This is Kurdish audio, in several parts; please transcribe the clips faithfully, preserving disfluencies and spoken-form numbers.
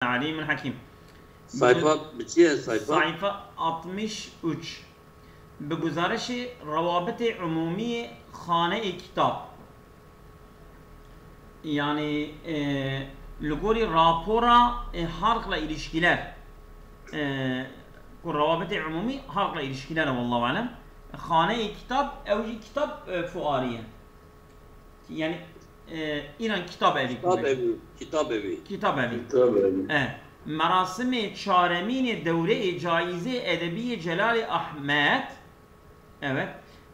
Alimul Hakim. Sayfa bi çi ye sayfa? Sayfa altmış üç. Bi guzarişê Rawabitê Umûmî Xaneyê Kitab. Yani e, li gorî rapora e, halkla ilişkiler. E, ku Rawabitê Umûmî halkla ilişkiler e, wallahu alem. Xaneyê Kitab, ew jî kitab e, fuarî ye. Yani e, înan kitab evî. Kitab evî. Kitab evî. Kitab evî. Kitab evî. E, merasimê çaremînê dewreyê Cayîzê Edebiyê Celalê Ahmet. Evet.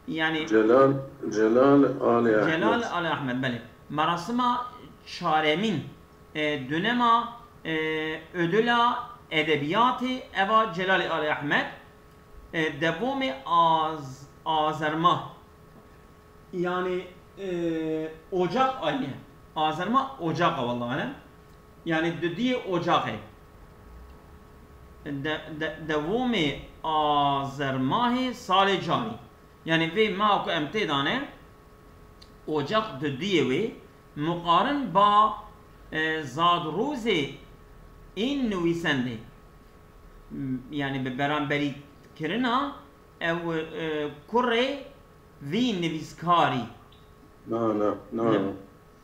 Yani Celal, Celal Ali Ahmet. Celal Ali Ahmet, belê. Merasima çaremîn e, dönema e, ödüla edebiyatê eva Celalê Ali Ahmet e, devomê az, azerma. Yani e, ocak ayı. Azerma ocak a vallahi. Yani dudiyê ocakê. De, de, devomê azermahê salê carî. Yani vê meha ku em tê dane, ocak dudiyê wê, muqarin ba e, zadrozê ên nivîsendê. Yani bi beramberî kirina ew e, kurê vî nivîskarî. Na, na, na. Ne-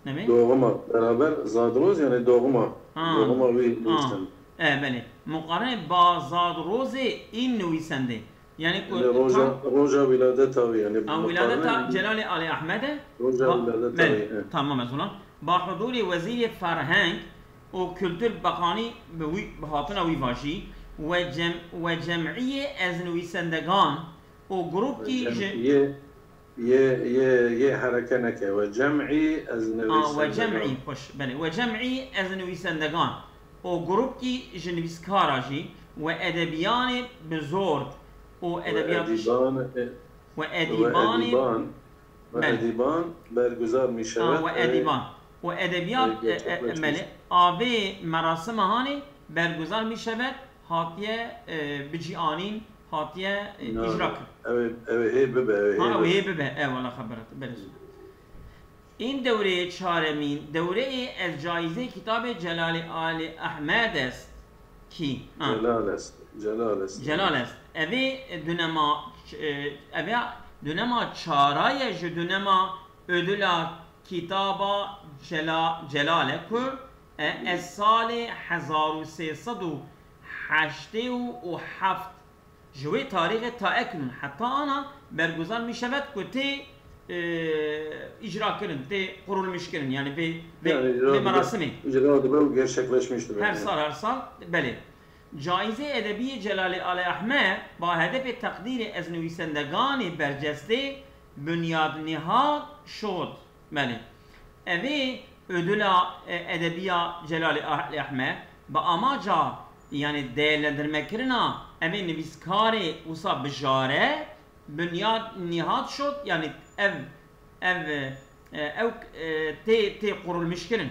Nemê? Doğuma. Beraber Zadroz yani doğuma. Ha. Doğuma wî Ha. nivîsend. E, belê. Muqarinê ba zadrozê ên nivîsendê. Yani ku Yani roja, tam roja wiladeta wî yani. Ha, wiladeta Celalê Ali Ahmed e. Roja Ba- wiladeta belê. wî. e. Tamam ez ona. Ba hudurê Wezîrê Ferheng û Kultur Beqanî bi wî bi hatina wî vajî we cem we cemiyê ez nivîsendegan û grûpkî ji Yê, yê, yê, yê hereke neke. We cemî ez A, we nivîsendegan. cemî, xweş, belê. We cemî ez nivîsendegan û grûpkî ji nivîskara jî we edebiyanê bi zor û We edebiyat edîban, e, we we edîbanê edîban, we Belê. edîban berguzar A, mîşewet. we edîban we edebiyat e, e, e, gerçekleşmiş. belê. A vê merasima hanê berguzar mîşewet hatiye e, bicîanîn, hatiye e, Na, îcra kirin. Ew ê, ew ê hê bibe, ew ê Ha, hê ew bibe. hê bibe. Ewala xeberat. Belê. În dewreyê çaremîn, dewreyê ez cayîzê kitabê Celalê Ali Ahmed est kî. Ha. Celal est. Celal est. Celal est. Evê dunema, e, evê dunema çaraye ji dunema ödüla kitaba Cela, Celale ku e, ez salê hezar û sê sed û heştê û heft ji wê tarîxê ta eknûn heta ana berguzar mîşewet ku tê e, îcra kirin, tê qurulmîş kirin, yani vê, vê, Yani, vê icra dibe, merasimê. icra dibe û gerçekleşmiş dibe. Her Yani. sal, her sal, belê. Cayîzê Edebiyê Celalê Ali Ahmed ba hedefê teqdîrê ez nivîsendeganê bercestê bunyad nihad şot. Belê. Evê ödüla e, edebiya Celalê Ali Ahmed bi amaca yani değerlendirmekirina evê nivîskarê wisa bijare bunyad nihad şot yani ev ev e, ew e, tê tê qurulmîş kirin.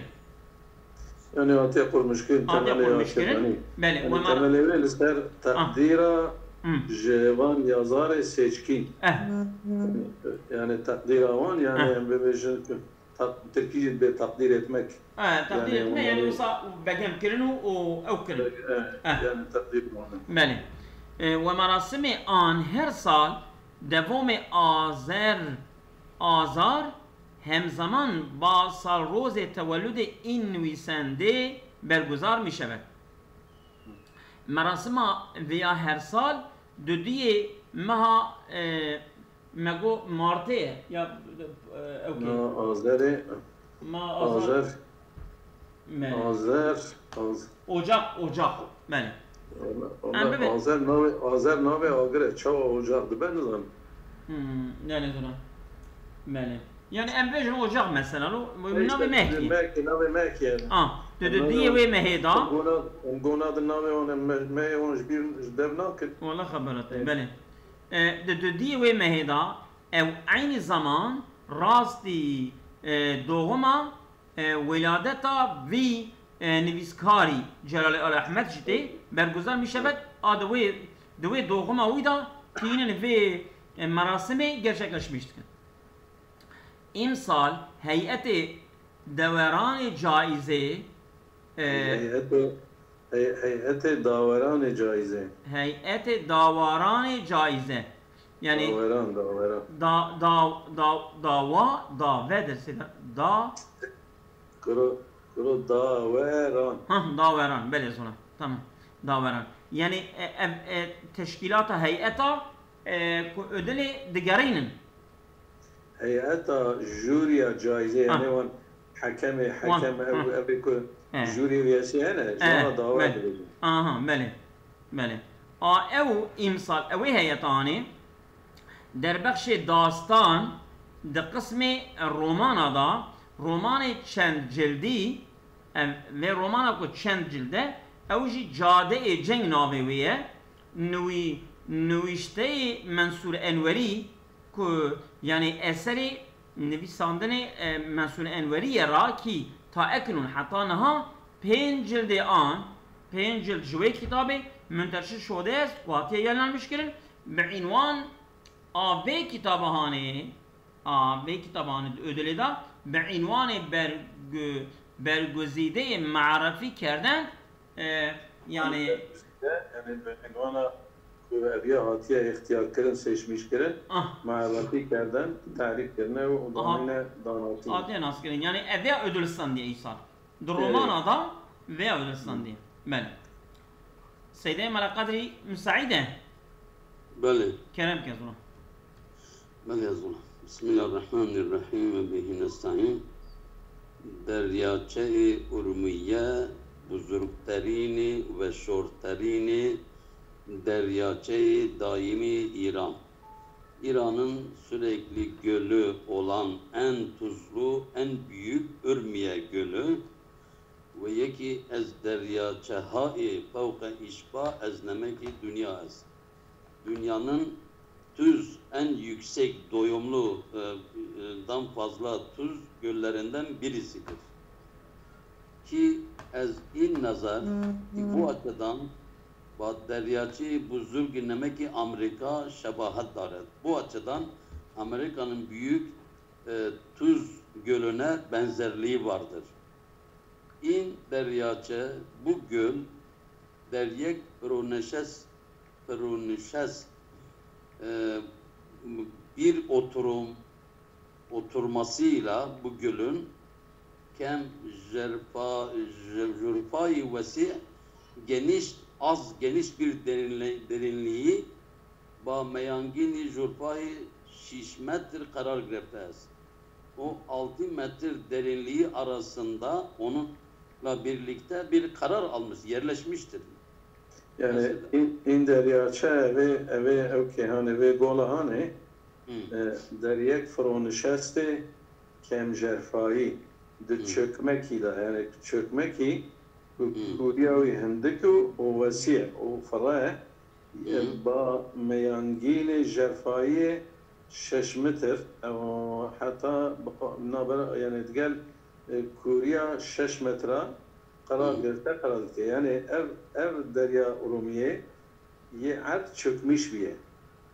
Yani hatiye qurmîşkirin, Hatiye temelê qurmîşkirin. Aşêbanî. Belê, Yani we mar- temelê wê li ser teqdîra Hmm. ji van yazarê seçkî. Eh, Yani teqdîra wan yani Eh. em bibêjin ki tak, tirkî jî dibê takdir etmek. eh, takdir Yani etme yani onları- wisa begem kirin û, û ew kirin. Eh, Eh. Yani teqdîr wan. Belê. E, we merasimê an her sal devomê azer, azar hemzeman ba salrozê tewelludê în nivîsendê berguzar mîşewet. Merasima vêya her sal dudiyê meha e, me got martê ye ya e, ew kê. Na Azerê, Ma azar. Azer, Belê. Azer, Az, Ocak, ocak. Belê. Em bibe- Azer navê, Azer navê agir e. Çawa ocak dibe nizanim. Hmm, ne ne zona. Belê. Yani em bêjin ocak mesela lo. Bu Neyse, navê mehkî. Mehkî, navê mehkî yani. Ah, tu tu diyê wê mehê da. Gona, em gona di navê wan em me, me wan ji bîr ji dev nakin. Wala xebera te. Belê. E, di dudiyê wê mehê da ew eynî zaman rastî e, doğuma e, weladeta vî e, nivîskarî Celalê Ali Ahmed jî tê berguzar mîşewet a di wê di wê doğuma wî da tînin vê e, merasimê gerçekleşmiş dikin. Îmsal heyetê deweranê caîzê e, Heyetê Hey, heyetê daweranê caize. Heyetê dawaranê caize. Yani Daweran, daweran. Da, da, da, dawa, davedir. Sida, da. Kuro, kuro daweran. Ha, daweran. Belê zona. Tamam. Daweran. Yani e, ev, e, teşkilata, heyeta e, ku ödülê digerînin. Heyeta jûriya cayîzê, Ha. yani wan hekemê, Wan, hekem ev, ha. ev ku Eh. jûrî üyesi hene, ji Eh, wana dawa belê. dibêjin. Aha, belê. Belê. A ew îmsal, ew ê heyeta anê, derbexşê dastan di qismê romana da, romanê çend cildî, ev, vê romana ku çend cild e, ew jî Cadeyê Ceng navê wê ye, nivî-, nivîşteyê Mensûr Enwerî, ku, yanî, eserê nivîsandinê, e, Mensûr Enwerî ye ra kî ta ekinûn heta niha pênc cildê an, pênc cild ji wê kitabê Munteşir Şode est ku hatiye yayınlanmiş kirin, bi înwan a vê kitaba hanê, a vê kitaba hanê di ödülê de, bi înwanê bergu-, berguzîdeyê marifî kerden, e, yanî, Yanî, bi ünvana ku eviya hatiye îxtiyar kirin, seçmiş kirin, Ah. marifî kerden, tarîf kirine û Aha. danîne danasî. Hatiye nas kirin. Yanî, eviya ödül standiye îsal. Di Ee. romana da veya ödül standiye. Belê. Seydê Mela Qedrî Misaîd e. Belê. Kerem ke zûna. Belê zûna. Bismillahirrahmanirrahîm ve bihi nestaîn. Deryaçeyê Urmiye buzurgterînî ve şorterînî deryaçeyê dayîmî Îran. İran'ın sürekli gölü olan en tuzlu, en büyük Ürmiye Gölü ve yekî ez deryaçehayê fewqe îşba ez nemekî dünya ez. Dünyanın tuz en yüksek doyumlu, e, e, dan fazla tuz göllerinden birisidir. Ki ez in nazar, ki bu açıdan ba deryaçî buzurgî nemekî Amerika şebahet daret. Bu açıdan Amerika'nın büyük, e, tuz gölüne benzerliği vardır. In deryaçe, bu göl, deryek pironeşes, pironişes, e, bir oturum, oturmasıyla bu gölün kem jerfa, je-, jurfayı vesi geniş, az geniş bir derinle-, derinliği ba meyangini jurfayı şiş metr karar girefte est. O altı metr derinliği arasında onunla birlikte bir karar almış, yerleşmiştir. Yani Mesela. in, in deryaçe ve, ve ev kêhanê vê gola hanê, Hı. e, deryek fironişestê kemjerfayî di Hı. çökmekî de, yani çökmekî ku Hı. kûriya wî hindik û, û wesî ye û firre ye, Hı. ba meyangînê jerfayiyê şeş metr, ew heta bi qo-, nabera, yani digel, e, kûriya şeş metra qerar Hı. girte, qerar dike. Yani ev, ev derya Urumiyê yê erd çökmüş bûye.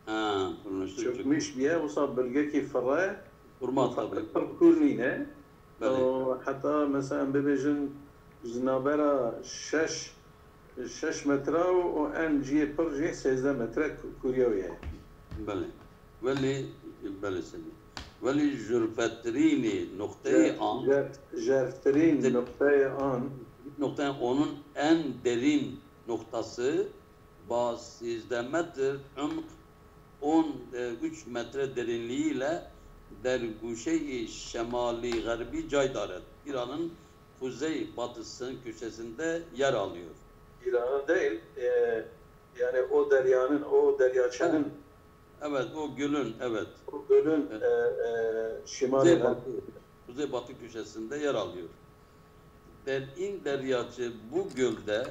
Ha, kurmaçlı çökmüş. Çökmüş bûye, wisa bilgekî firre, Kurma wisa tabii. Pir kûr nîne. Belê. O, heta mesela em bibêjin ji nabera şeş, şeş metre û, û en cihê pir jî sêzdeh metre ku-, kûriya wî ye. Belê. Welê, belê sebî. Welê jurfetirînê noqteyê Jer-, an. Jer-, jerftirîn Te- noqteyê an. Noqteyê onun en derin noktası ba sêzdeh metr umq, on üç metre derinliğiyle derguşeyê şemalî ğerbî cay daret. İran'ın kuzey batısının köşesinde yer alıyor. İran'ın değil, e, yani o deryanın, o deryaçenin Evet, o gölün, evet. O gölün, Evet. e, e, şimali Kuzey batı, kuzey batı köşesinde yer alıyor. Derîn deryaçe bu gölde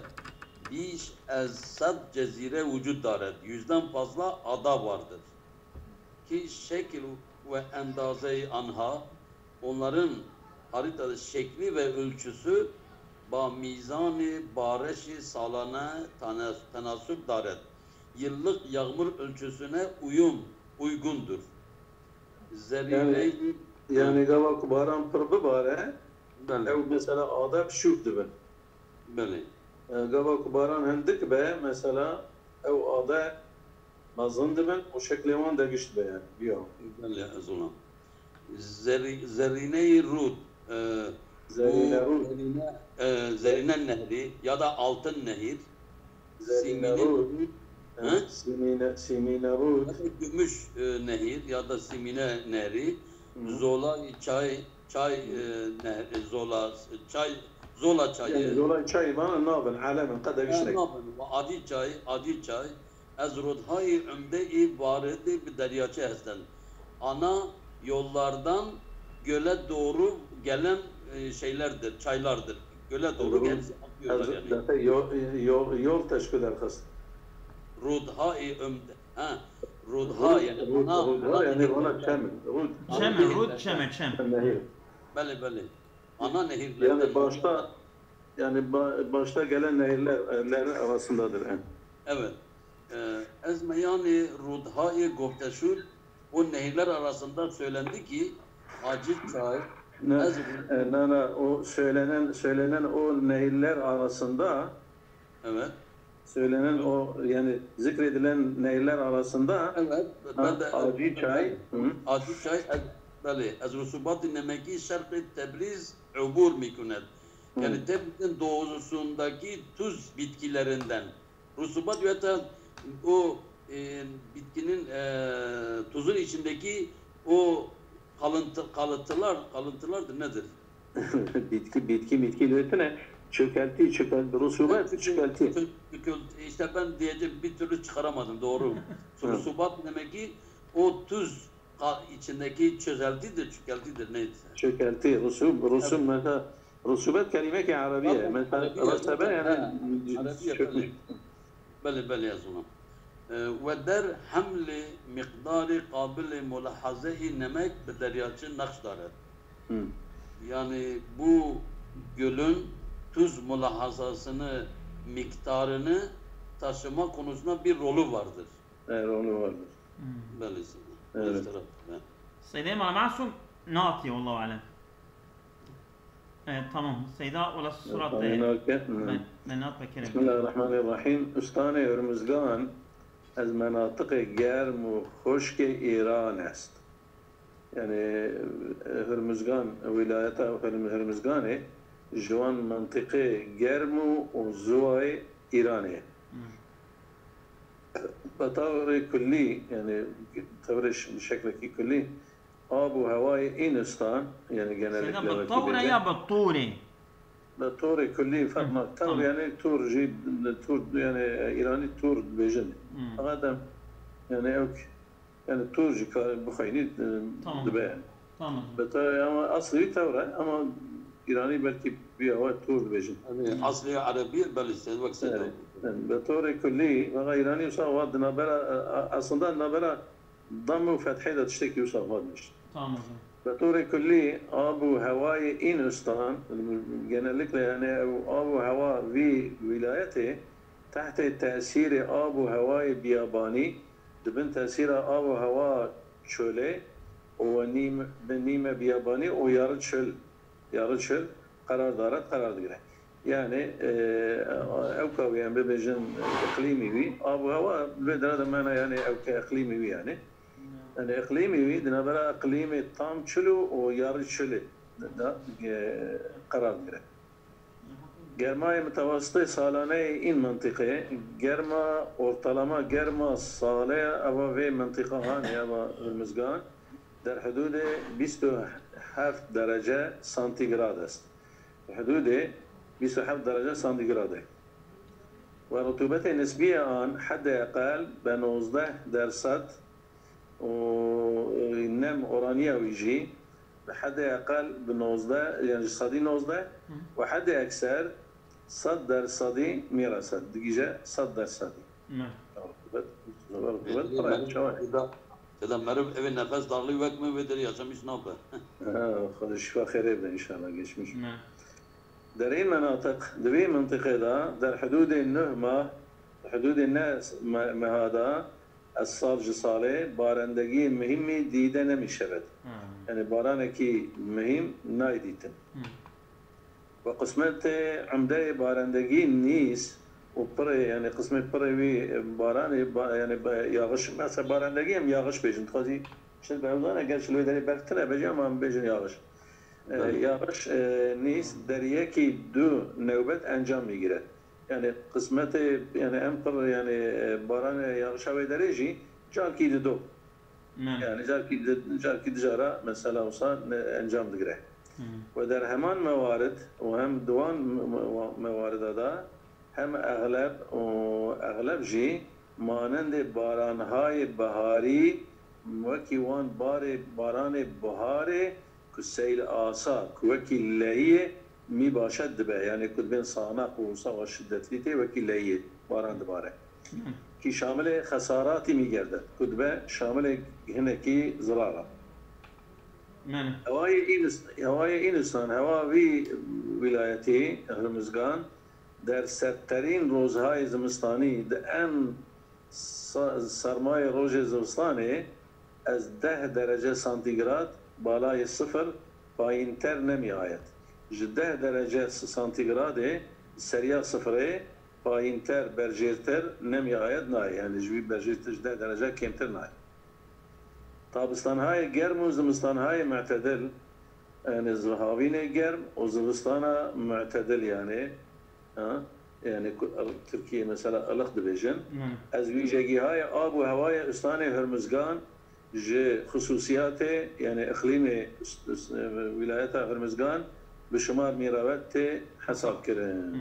bîş ez sed cezîre wucud daret. Yüzden fazla ada vardır. Ki şekil ve endazeyi anha, onların haritada şekli ve ölçüsü ba mîzanê bareşê salane tane-, tenasub daret. Yıllık yağmur ölçüsüne uyum, uygundur. Zerîrey Yani, yani gava ku baran pir bibare, Belê. ew mesela ada biçûk dibin. Belê. E, gava ku baran hindik be, mesela ew ade mezin dibin û şeklê wan de gişt be yani. Biya. Belê, ez ona. Zerî-, Zerîneyê Rûd, e, Zerîne bu Rûd. Zerîne, e, Zerîne Nehrî ya da Altın Nehir. Zerîne Sîmîne-, Rûd. Hı? E, Sîmîne, Sîmîne Rûd. Ya da Gümüş, e, Nehir ya da Sîmîne Nehri. Hı. Zola Çay, Çay, e, Nehri, Zola, Çay, Zola Çayı. Yani Zola Çayı bana navin, alemin, qede Ha, giştek. Navin, Adî Çay, Adî Çay. Ez Rodhayê Umde ê Baridê bi deryaçe hesten. Ana yollardan göle doğru gelen, e, şeylerdir, çaylardır. Göle doğru Rûd, hepsi akıyorlar ez yani. Zaten yol, yol, yol teşkil derxist. Rodhayê Umde. Ha, Rodha Rûd, yani Rûd, ana, Rûd, ana yani nehirlerden. Ana çem, Rûd. Ana Çem, Rûd, nehirlerden. Çem, Çem. Nehir. Belê, belê. Ana nehirlerden. Yani başta, yani ba-, başta gelen nehirler, e, lerin arasındadır en. Evet. Ee, ez meyanê Rûdhayê Gopteşûr, o nehirler arasında söylendi ki Acil Çay, Ne, ez e, ne, ne, o söylenen, söylenen o nehirler arasında Evet. söylenen o, yani zikredilen nehirler arasında Evet. Ha, Ben de Acil Çay. Hı. Acil Çay, ez, belê, ez rusubatî nemekî şerqê Tebriz ubur mikunet. Hı. Yani Tebriz'in doğusundaki tuz bitkilerinden. Rusubat ya da o, e, bitkinin, e, tuzun içindeki o kalıntı, kalıntılar, kalıntılardır nedir? Bitki, bitki, bitki diyorsun ya, çökelti, çökelti, rusubat, Çökel-, çökelti. çö-, çökel-, işte ben diyeceğim, bir türlü çıkaramadım, doğru. Hı. Rusubat demek ki o tuz ka-, içindeki çözeltidir, çökeltidir, neyse. Çökelti, rusum, rusum Evet. mesela, rusubat kelimeki Arabiye. Zaten Mesela, Arabiye rusebe zaten, yani ha, Arabiye, çökmüş. belê. Belê, belê, ez ona. E, we der hemlê miqdarê qabilê mulahazeyî nemek bi deryaçi nexş daret. Hı. Yani bu gölün tuz mulahazasını, miktarını taşıma konusunda bir rolü vardır. E, rolü vardır. Hmm. Belê, Evet. Estağfurullah. Seyda Mala Masum, natiye, wallahu alem. E, tamam. Seyda, wala surat Tamam, e, okey. Hmm. ben, ben nat bekirem. Bismillahirrahmanirrahim. Ustanê Hurmizgan, ez menatiqê germ û xuşkê Îran est. Yani, e, Hurmizgan, wîlayeta Hurm-, Hurmizganê, ji wan mentiqê germ û, û ziwayê Îranê. Hmm. Bi tewrê kullî, yani, tewrê ş-, şeklekî kullî, Ab û hewayê Înistan, yani genellikle Seyda, bi wekî tewr e bêje. ya bi tûr e? Bi tûrê kullî ferq Hmm, nake. Tewr tamam. yani tûr jî, tûr yani Îranî tûr dibêjin. Hmm. Fakat em yani ew k-, yani tûr jî kare bixwînî, e, Tamam. dibe yani. Tamam. Bi te-, ama aslî wî tewr e ama Îranî belkî bi hewa tûr dibêjin. Yani Hmm. aslî Erebî belî Seyda, wek Seyda. Evet. Yani bi tûrê kullî, fakat Îranî wisa wa di navbera, e, e, aslında di navbera Dam û fethê de tiştekî wisa va dibêjin. Tamam hocam. Bi tûrê kullî, ab û hewayê Înistan, genellikle yani ew ab û hewa vî wîlayetê tehtê tesîrê ab û hewayê biyabanî, di bin tesîra ab û hewa çolê û nîm-, bi nîme biyabanî û yarı çöl, yarı çöl qerar dare, qerar digire. Yani, e, ew ka wê em bibêjin, e, iqlîmî wî, ab û hewa, vê dere de mena yani ew ke iqlîmî wî yani. Yani iqlîmî wî di navbera iqlîmê tam çil û, û yarı çilê de, e, qerar digire. Germayê mitewesitê salaneyê în mentiqê, germa ortalama germa sale eva vê mentiqa hanê eva Hurmizgan, der hududê bîst û heft derece santigrad est. Hududê bîst û heft derece santigrad e. Ve rutubetê nisbiyê an hedê eqel be nozdeh derset û, e, nem oraniya wî jî bi hedê eqel bi nozdeh, yani ji sedî nozdeh Hı. ve hedê ekser sed dersedî mîreset, digije sed dersedî. Ne. Rutubet, rutubet, Ê, rutubet, meriv, çawa ye? Seyda, Seyda, meriv evê nefes darlî wek min vê derê yaşamış nabe. Ha, Xwedê şifa xêrê bide inşallah, geçmiş. Ne. Derê menatiq, di vê mintiqê de, der hududê neh mah, hududê neh me-, meha de, ez sal ji salê, barendegiyê muhîmî dîde nemîşevet. Ha. Yani baranekî muhîm nayê dîtin. Hı. Ve qismetê umdeyê barendegî nîs û pirê, yani qismê pirê wî baranê, ba-, yani ba-, yağış, mesela barendegî em yağış bêjin, dixwazî şil behewdane, gerçi li wê derê berf tine bêjî ama em bêjin yağış. E, Belê. Yağış, e, nîs deriyekî du newbet encam mîgire. Yani qismetê, yani em pir, yani, e, baranê yağışa wê derê jî carkî dido. Yani carkî di-, carkî dijara mesela wisa ne-, encam digire. Hı. Ve der heman mewarid û hem di wan me-, me-, mewarida da hem exleb û exleb jî manendê baranhayê biharî, wekî wan barê, baranê buharê ku seyl asa, ku wekî lehiyê mî başet dibe, yani ku dibên sanak û wisa wa şiddetlî tê, wekî lehiyê baran dibare. Hı. Kî şamilê xesaratî mî gerde, ku dibe şamilê hinekî zirara. Mene. Hewayê Înis-, hewayê Înistan, hewa vî wîlayetî, Hurmizgan, der sertterîn rozhayê zimistanî di en sa-, sermayê rojê zivistanê ez deh derece santîgrad balayê sifir payînter nemîayet. Ji deh derece santîgradê seriya sifirê payînter, berjêrtir nemîayet nayê. Yani ji wî berjêrtir, ji deh derece kêmtir nayê. Tabistanhayê germ û zimistanhayê mu'tedil, yani zihavînê germ û zivistana mu'tedil yani, ha? Yani ku, Tirkiyê mesela ılık dibêjin. Hı. Ez wî jegîhayê ab û hewayê ustanê Hurmizgan ji xusûsiyatê, yani iqlîmê us-, us-, wîlayeta Hurmizgan bi şumar mîrawet tê hesab kirin. Hı,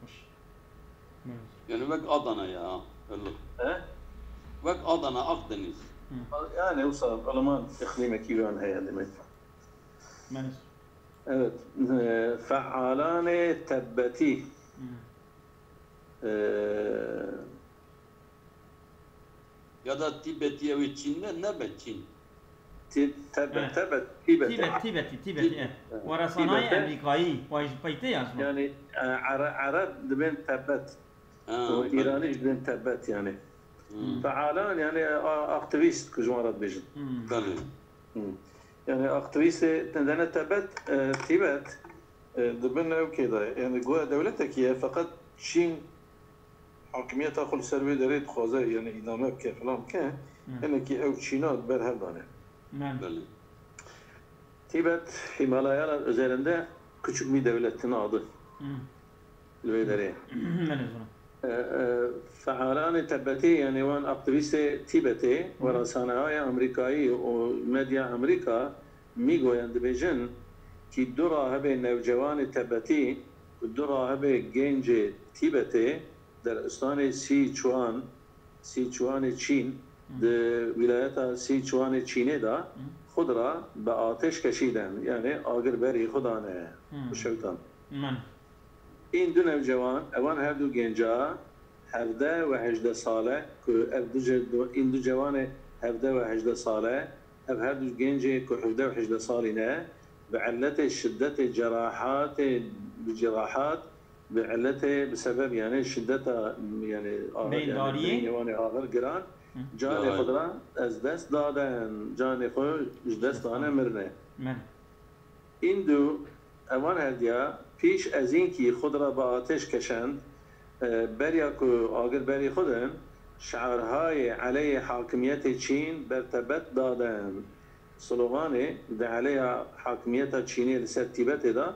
baş. Hı. Yani wek Adana ya, ha, ılık. He? Wek Adana, Akdeniz. Hı. Yani wisa ılıman iqlîmekî wan heye demek. Mene. Evet, e, fealanê tebbetî. Hı. E, Ya da Tibetî ew ê Çîn ne, nebe Çîn. Ti-, tebe-, Evet. tebe-, Tibetê. Tibet, Tibetî, Tibetî, Tibet. Evet. Werasanayê Tibetê. Emerîkayî, waj peytê ya ji bo. Yani, e, Ere-, Ereb dibên tebet. Ha, Û belê. Îranî jî dibên tebet yani. Hmm. Fealan yani, a-, aktivîst ku ji wan re dibêjin. Hmm. Belê. Hmm. Yani aktivîstê tendene tebet, e, Tibet, e, di bin ew kê de ye. Yani goya dewletekî ye, feqet Çîn hakimiyeta xwe li ser wê derê dixwaze, yani îdame bike, filan bike, Hı. hinekî ew Çîna berhev dane. Mene. Belê. Tibet Himalayalar üzerinde küçük bir devletin adı. Hı. Li wê derê. Mene zor. E, e, fealanê Tibetê, yani wan aktivîstê Tibetê, Hı. werasanahayê Amerîkayî û medya Amerîka mî goyan dibêjin, kî du rahibê newcewanê Tibetî, du rahibê gencê Tibetê, der ustanê Sichuan, Sichuanê Çîn, Hı. di wîlayeta Sichuanê Çînê de Hı. xwe di ra bi ateş keşîden, yani agir berî xwe dane, Hı. xwe şewtan. Min. În du newcewan, evan her du genca hevdeh ve hejdeh sale, ku ev du ce-, du, în du cewanê hevdeh ve hejdeh sale, ev her du gencê ku hevdeh ve hejdeh salî ne, bi illetê şiddetê cerahatê, bi cerahat, bi illetê, bi sebeb, yani şiddeta, yani, a-, yani Beydariyê? beynê wan ê ağır giran, Hı. canê Vay. xwe dira ez dest daden, canê xwe ji dest dane mirine. Min. În du, evan herdiya, pîş ez înkî xwe dira bi ateş keşend, e, beriya ku agir berî xwe din, şiarhayê eleyê hakimiyetê Çîn ber Tebet daden. Sloganê di eleya hakimiyeta Çînê li ser Tîbetê de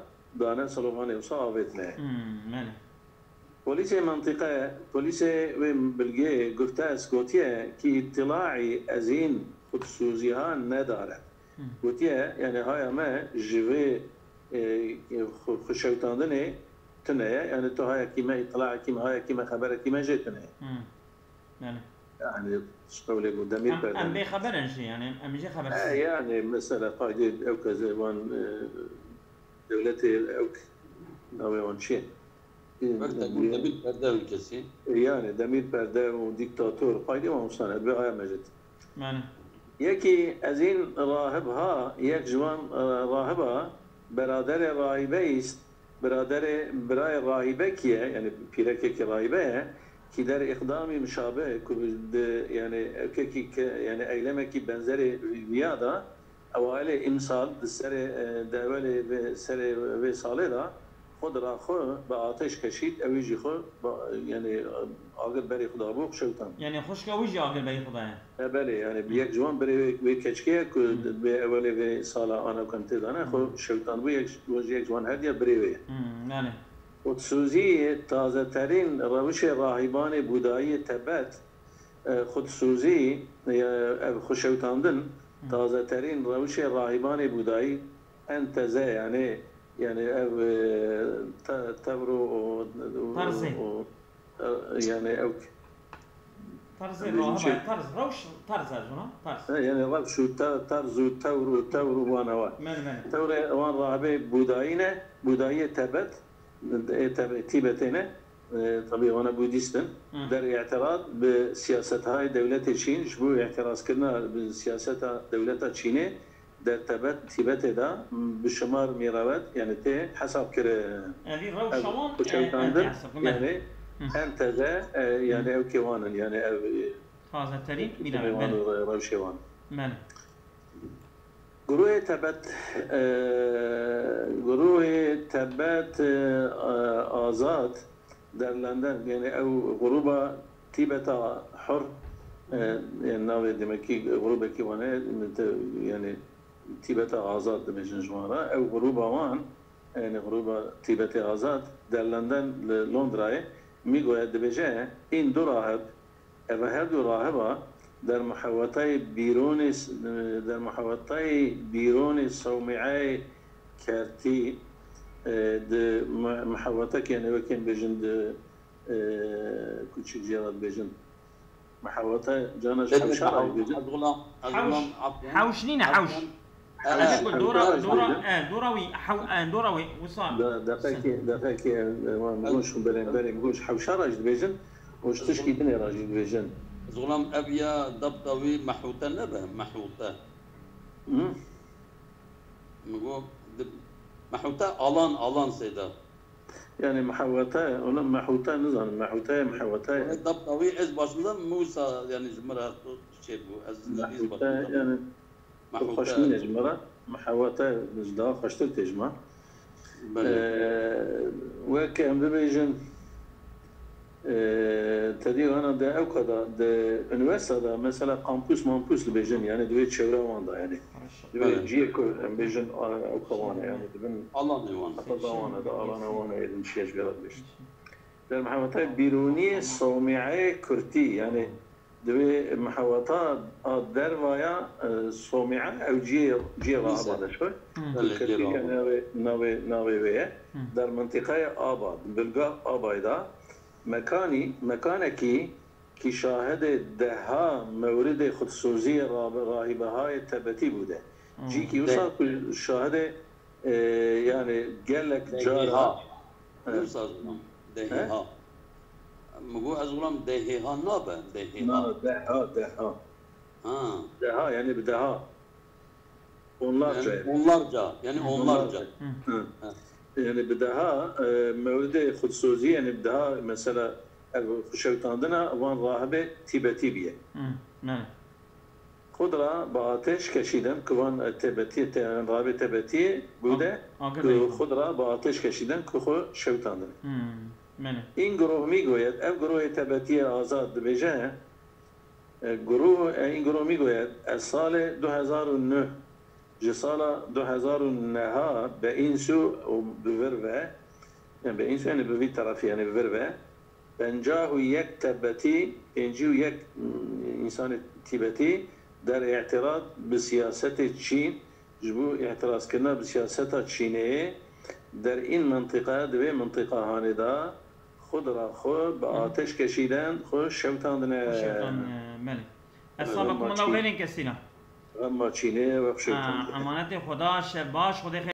dane, sloganê wisa avêtine. Hmm, mene. Polîsê mentiqe, polîsê wê bilgê Gurtes gotiye ki îtilaî ezîn xudsuziha nedare. Hmm. Gotiye, yani haya me ji vê, e, xwe-, xwişewtandinê tune ye, yani tu hayekî me îtilakî me, hayekî me xeberekî me jê tune ye. Hmm. Yani. Yani, ji qewlê ku demîr Em, perde em ne. bêxeber in jî, yani, em jî xebersiz E, in. yani, mesela, qaydê ew kezê wan, e, dewletê ew k-, navê wan çi ye? E, Wek te got, demîr perde ew kesî. E, yani, demîr perde û dîktator, qaydê wan wisa ne, divê aya me jê. Yani. Yekî ezîn rahib ha, yek ji wan, e, rahiba, beraderê rahibe îst, Biraderê, birayê rahîbekî ye, yani pîrekekî rahîbe ye, ki der îqdamî mişabe ku bi, di, yani evkekî ke, yani eylemekî benzerê viya da, ewailê îmsal di serê, e, di ewelê vê, serê vê salê da, Xudra xwe bi ateş keşît, ewî jî xwe, ba-, yani, agir berê xwe dabû, xwe şewtan. Yani xwişka wî jî agir berê xwe daye. E, belê, yani, bi yek ji wan birê wê, wê keçikê ye ku bi ewelê vê sala ana ku em tê de ne, xwe şewtan bû, yek, ji- yek ji wan herdiya birê wê ye. Hmm, yani. Xudsûzî tazeterîn rewişê rahîbanê Budayî Tebet, e, xudsûzî, e, ev xwe şewtandin, tazeterîn rewişê rahîbanê Budayî, en teze, yani, yani ev, e, te-, tevr û, û, û, Tarzê. û, e, yani ew Tarzê Bizim rahiba, şey- tarz, rewş, tarz ez ona, tarz. Ha, yani rewş û ta-, tarz û tewr û tewr û wana wa. Mene, mene. Tewrê wan rahibê Budayî ne, Budayiyê Tebet, e, Tebe-, Tîbetê ne, e, tabii wana Budîst in. Hı. Der îtiraz bi siyasethay dewletê Çîn, ji bo îtirazkirina bi siyaseta dewleta Çînê, der Tebet, Tîbetê de bi şimar mîrawet, yani tê hesab kirin. Evî rewşa wan, Xwe e, şewtandin, e, hesab, mene. yani en teze, e, yani ew kê wan in, yani ev, e, Tazeterîn, Mîra, mîra, wan mene. û rewşê wan. Mene. Guruhê Tebet, e, Guruhê Tebet, e, Azad der London, yani ew gruba Tîbeta Hur, e, yani navê demekî grubekî wan e, te-, yani Tîbeta Azad dibêjin ji wan re. Ew gruba wan, yani gruba Tîbetê Azad der London li Londrayê, Migoye dibêje, în du rahib, Ev her du rahiba der muhewetayê bîronê, der muhewetayê bîronê Sewmîeyê Kertî, e, di mu-, muhewetekê, yani wekên bêjin di, e, kuçik jê re dibêjin. Muhewete cana ji hewşa re dibêjin. Ez gulam, ez Hewş, gulam, afwan. Hewş nîne, hewş. Afwan. Hewş, hewş, dora, hewş dora, dibêjin. e, dora wî, hew-, e, dora wî, wisa. De-, deqekê, deqekê, e, wan goş, berê, berê goş hewşa re jî dibêjin, û ji tişkî dinê re jî dibêjin. Ez gulam ev ya dabta wî mehûte nebe, mehûte. Hı? Min got, di-, mehûte alan, alan seyda. Yani mehewete, ona mehûte nizanim, mehûte ye, mehewete ye. Wê dabta wî ez başında Musa, yani ji min re çêbû. Ez nivîs Mehûte başında. yani tu xweş nîne ji me re, mehewete ji daha xweştir tê ji me. Belê. Ee, wek em bibêjin, ee, tedî ana de ew kada de unîversîte de mesela kampus mampus dibêjin, yani di wê çewra wan de yani. Di wê Belê. ciyê ku em bêjin, a, ew ka wan e yani dibin Alanê wan. heta da wan e, da alana wan e, êdin çiye ji vê re dibêjin. Der mehewetayê bîroniyê Sewmîeyê Kurtî, yani di wê meheweta a dervaya, e, Sewmîe ew ciyê, ciyê Dîse. Rahaba de şoy. Belê, Kurtî ciyê yani Rahaba. navê, navê, navê wê ye. Der mintîqayê Aba, di bilga Abayê de mekanî, mekanekî ki şahidê deha mewridê xudsûziyê rab-, rahîbehayê Tebetî bûde. Cîkî wisa ku şahidê, e, yani gelek cara Dehêha. Evet. Wisa zilam. Dehêha. Min got ez gulam dehêha nabe, dehêha. Na, deha, deha. Ha. Deha yani bi deha. Onlarca Yani yani. onlarca, yani onlarca. Hı. Yani bi deha, e, mewridê xudsûzî, yani bi deha mesela ev xweşewtandina van rahibê Tîbetî biye. Hı, ne. Xud ra bi ateş keşîden ku van, e, Tebetî, te-, rahibê Tebetî bûde, Agir ku reyî. xud ra bi ateş keşîden ku xwe şewtandin. Hı, mene. În girov mî goyet, ev giroyê Tebetiyê Azad dibêje, e, giro, e, în girov mî goyet, ez salê du hezar û neh, ji sala du hezar û neh a be însu û bi vir ve, yani be însu yani bi vî terefî yani bi vir ve, pencah û yek Tebetî, pêncî û yek, mm, însanê Tîbetî der îtirad bi siyasetê Çîn, ji bo îtirazkirina bi siyaseta Çînê der în mintîqa, di vê mintîqa hanê de xwe di ra xwe bi ateş keşîden xwe şewtandine. Şewtan, e, belê. Ez Evet, sabek Remma mala Çîn. Xeyrên kesîna. Remma Çînê ve xwe Ha, şewtandine. Emanetê Xweda, şev baş, Xwedê